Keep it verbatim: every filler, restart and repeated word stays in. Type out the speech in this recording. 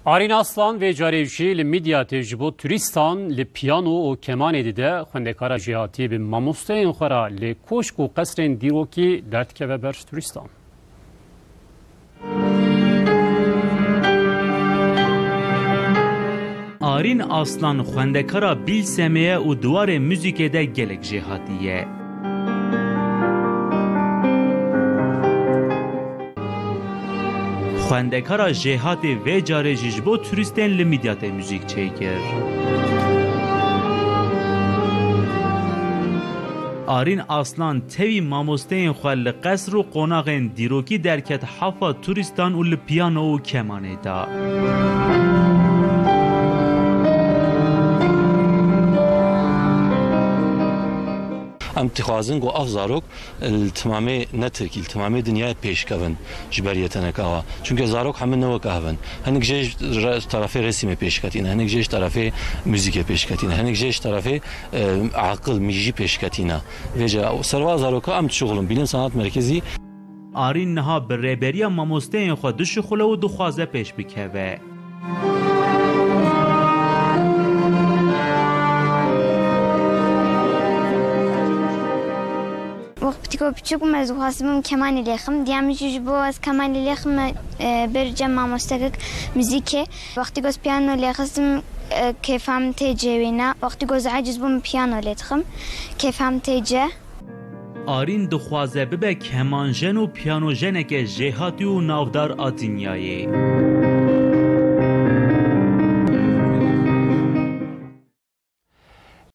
Arîn Aslan vê carê jî li Midyatê ji bo turîstan li piyano û kemanê dide, xwendekara jêhatî bi mamosteyên xwe re li koşk û qesrên dîrokî derdikeve ber turîstan. Arîn Aslan xwendekara Bîlsemê ye û di warê muzîkê de gelek jêhatî ye. Xwendekara jêhatê vê carê jî ji bo turîstên li Midyatê muzîk çêkir. Arîn Aslan tevî mamosteyên xwe li qesr û qonaxên dîrokî derket hefa turîstan û li piyano û kemanê da. Em dixwazin ku ev zarok li timamê, ne Tirkî, li timamê dinyayê pêşkevin ji ber yê teneka wa. Çunke zarok hemû ne wek ev in. Hinek jê ji re-, tarafê resîmê pêşketîne, hinek jê ji tarafê muzîkê pêşketîne, hinek jê ji tarafê, e, aqil, mîjî pêşketîne. Vêce serva zaroka em dişuxulin. Bilim Sanat Merkezî. Arîn niha bi rêberiya mamosteyên xwe dişuxule û dixwaze pêş bikeve. Wextî ku piçûk bûm, ez dixwazibûm kemanî lêxim. Diya min jî ji bo ez kemanî lêxim, e, bir cem mamostekek muzîkê. Wextî ku ez piyano lêxistim, e, kêfa min tê cê wîna. Wextî ku ez aciz bûm, piyano lê dixim. Kêfa min tê cê. Arîn dixwaze bibe kemanjen û piyanojeneke jêhatî û navdar a dinyayê.